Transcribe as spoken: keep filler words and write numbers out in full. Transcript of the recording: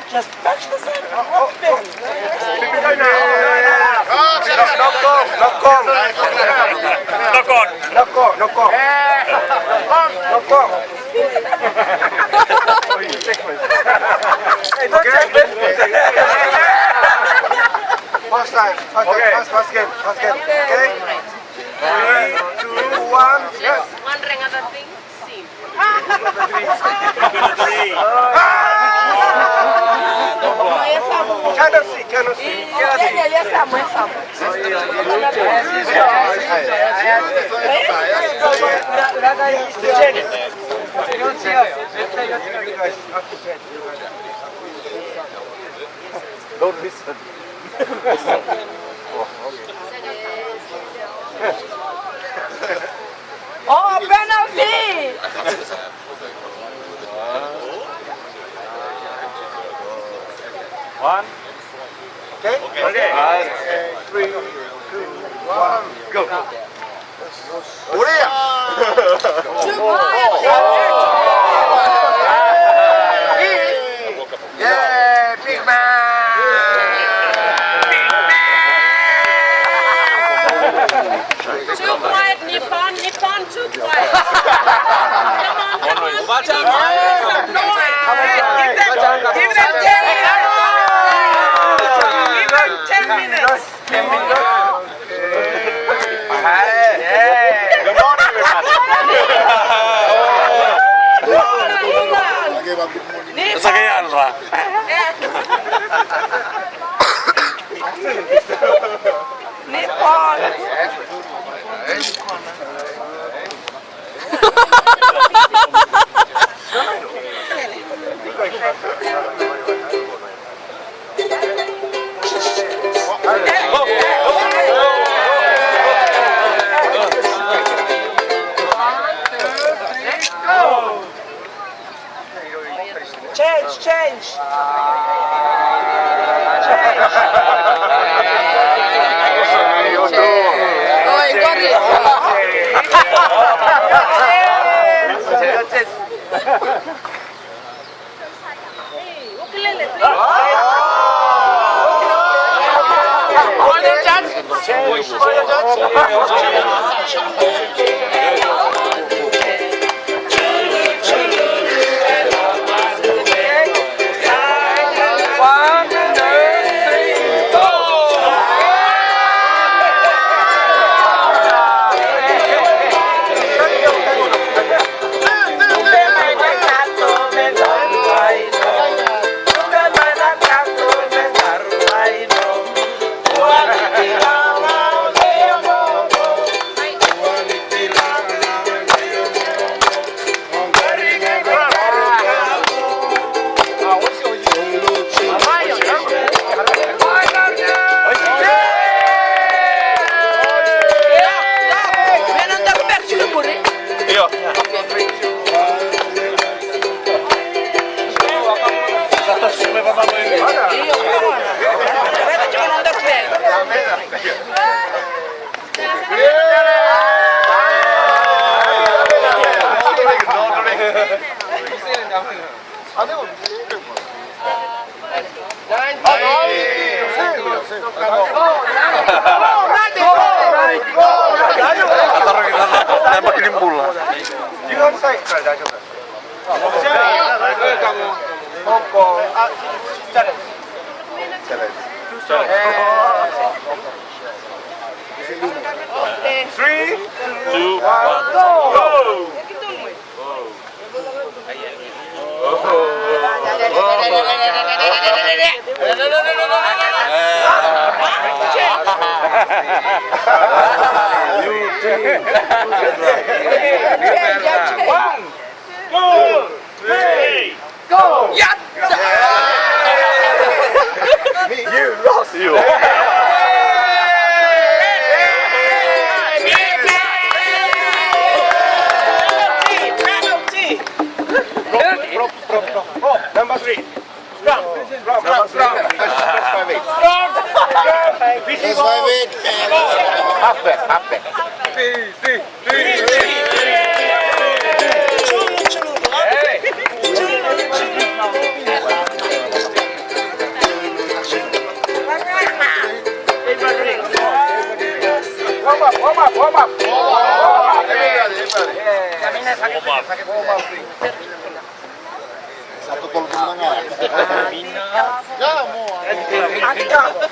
Just touch the side. No, no, no, no. No, no, no, no. No, no, no, no. No, no. Hey, don't take it. First time, first time, first, first game, first game. Okay? Three, two, one, yes. Wondering other things? Sim. Cannot see, cannot see. Don't listen. Oh, penalty! One. Okay? Okay. Three, two, one, go. Korea. Two points. Yeah, big man. Big man. Too quiet, Nippon. Nippon, too quiet. Come on, come on. Give them, give them ten minutes. Give them ten minutes. Change, change. Change. Oi, got it. Change. Three, two, one, go! One, two, three, go! Yeah! You lost. You. Number three. Strong, strong, strong, strong. Strong, strong. This is all. Half back, half back. Easy. Hey. Sa totolo tu na ga.